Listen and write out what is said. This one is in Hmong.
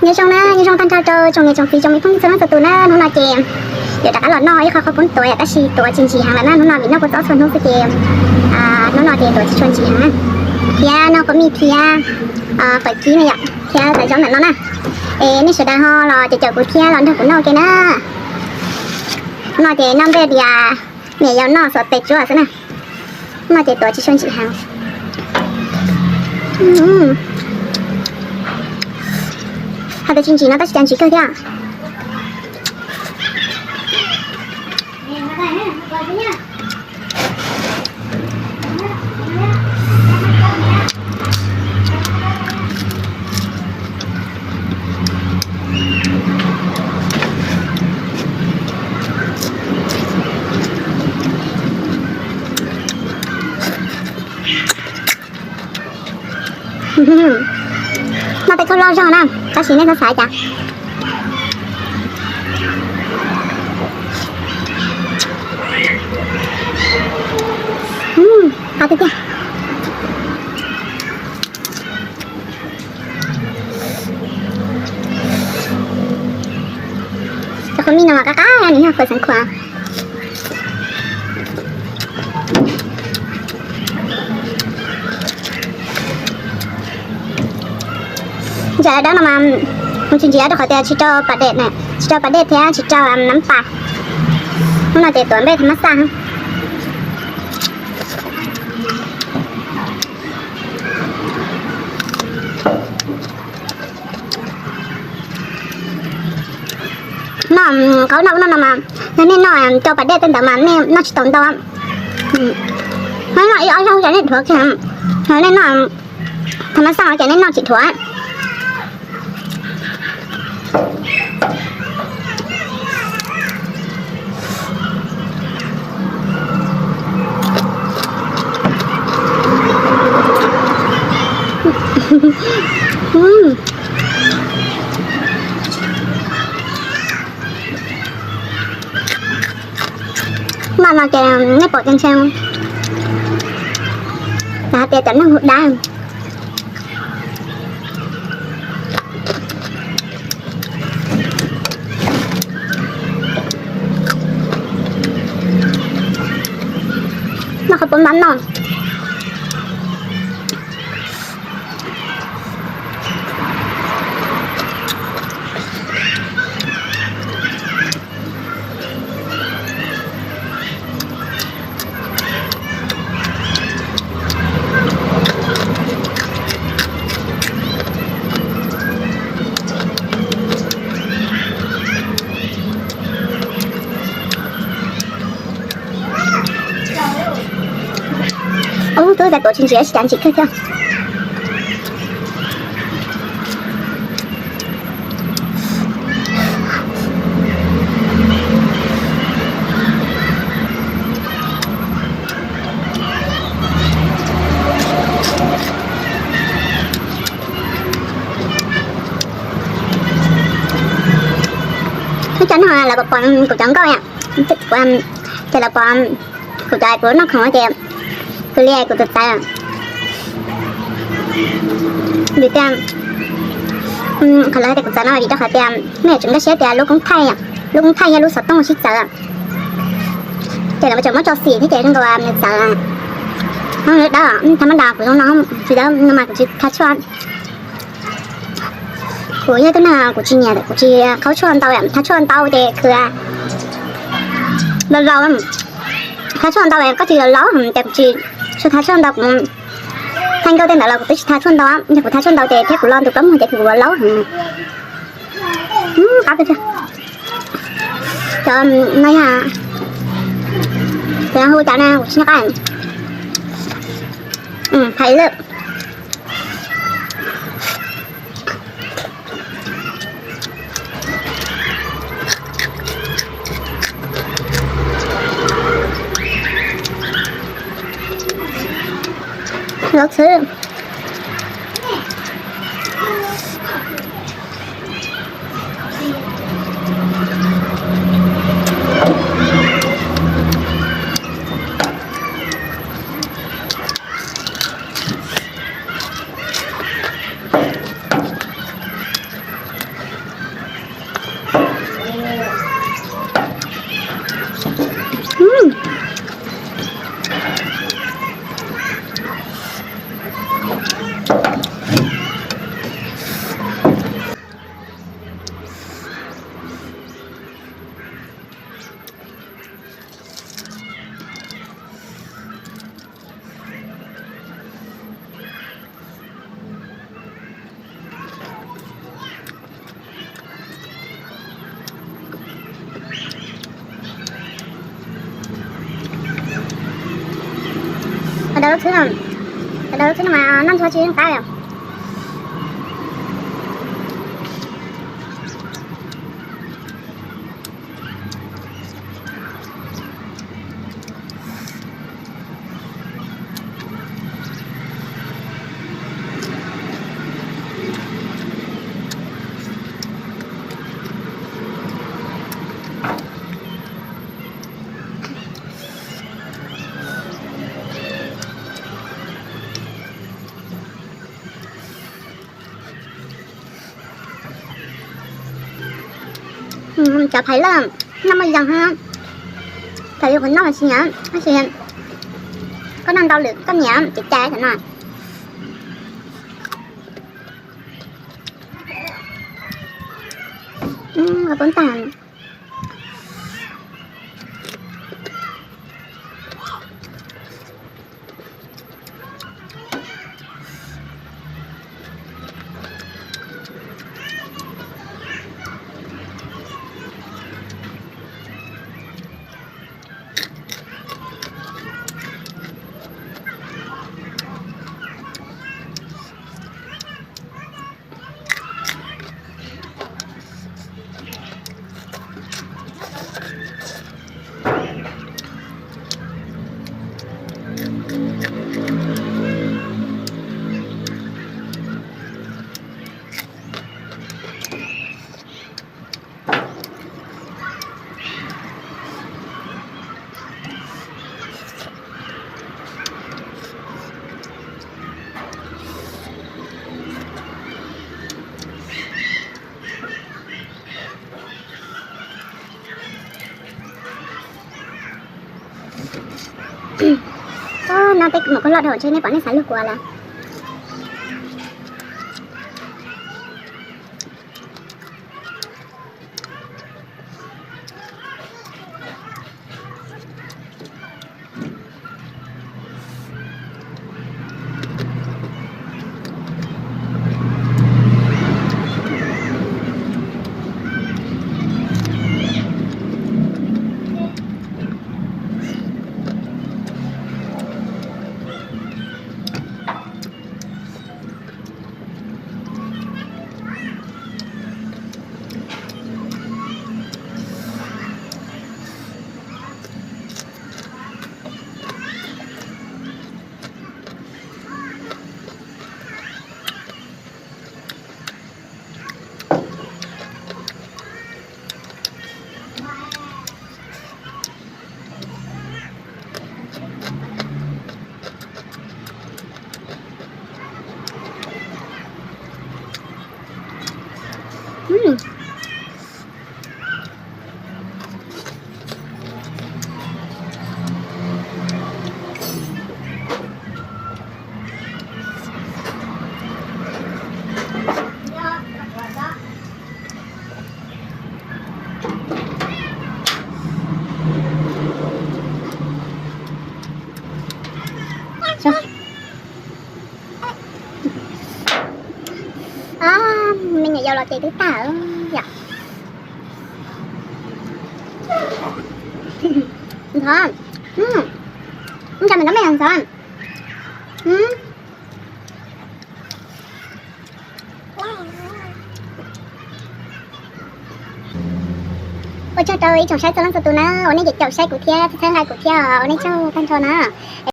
Nyob zoo na, nyob zoo tag nrho rau tsoom niam tsoom txiv tsoom me phooj ywg txhua leej txhua tus na. Hnub no ces yuav rov qab los noj ib qho qhaub poob tuav tab sis tuav tsis ntsws heev lawm na, hnub no vim noj kua txob txhua hnub xwb ces hnub no ces tuav tsis tshua ntsws heev na. Thiab noj kua mij thiab fawm kib na yom, thiab txiv zaub ntawm no na. Es nej sawv daws ho los ces caum kuv thiab los nrog kuv noj ua ke na. Hnub no ces noj nplej dias, niam yau noj xuas tes tsuav xwb na. Hnub no ces tuav tsis tshua ntsws heev. Hais tias tsis ntsws no tab sis cas ntsws kawg thiab. Noj tej khaub loj zog na, tab sis nej txhob xav cas. Qab tiag tiag. Cov qhaub mij no mas qab qab nws yog fawm xeev khuam. Ntsaim dawb no mas mus tsis ntsia rau qhov tias tsis rau pas dej, tsis rau pas dej thiab tsis rau nab pas. Hnub no ces tuav nplej thiab mab xaj. Noj qhov noj no mas yog nej noj rau pas dej tej ntawd mas nej noj tsis tau ntau. Noj ib ob zaug ces nej dhuav kiag, yog nej noj thiab mab xaj ces nej noj tsis dhuav. Noj no ces nej pom tias ntshe hais tias cov neeg hu dab. Noj qhov puav npab noj. Ub, twb tas tuav tsis ntsim, tab sis cas ntsim kawg thiab. Ub, cov no lawv pom pom kuv cov nkauj, ces lawv pom kuv cov kuv noj khoom ces kuv li kuv txawv txawv. Vim tias qhov lawv hais tias kuv txawv no vim rau qhov tias nej yuav tsum nkag siab tias lub koob thaij, lub koob thaij yog lub xov tooj sib txawv. Ces lawv tseem muab tso xim thiab ces zoo nkaus nws txawv. Nws dawb, tha mab das kuv zoo no, tsis dawb no mas kuv tsis tha tshuaj. Kuv yog tib neeg kuv tsis nyiam, kuv tsis qhaub tshuaj ntau, tha tshuaj ntau ces khwv laus laus. Tha tshuaj ntau koj tsis laus laus ces kuv tsis tshua tha tshuaj ntau. Kuv tha nkauj tej ntawd los kuv twb tsis tha tshuaj ntau, yog kuv tha tshuaj ntau ces thiab kuv lo ntug plaub muag ces kuv ua laub heev. Qab tiag tiag. Cov no yog, cov hu cas na kuv tsis nco qab. Hais lawm. Laus txhwb. Daws lub txhwb, daws lub txhwb no mas noj ntxhua tsis yeej qab li. Cov phais lawm, noj muaj yees, phais yuav qhov noj mas tsis nyiam, tab sis koj noj ntau lwm koj nyiam ces cais cov no. Qhov poob tag. Noj peb mus koj loj dhau ntshe nej pom nej xav luag kuv lawm. Me nyuam yaus los ces twb tag yom. Ntxhov, ntsa mas cov me ntxhov. Ua tsaug rau ib tsoom saib txhua leej txhua tus na, uas nej caum caum saib kuv thiab txhawb nqa kuv thiab, ua nej tsaug tag nrho na.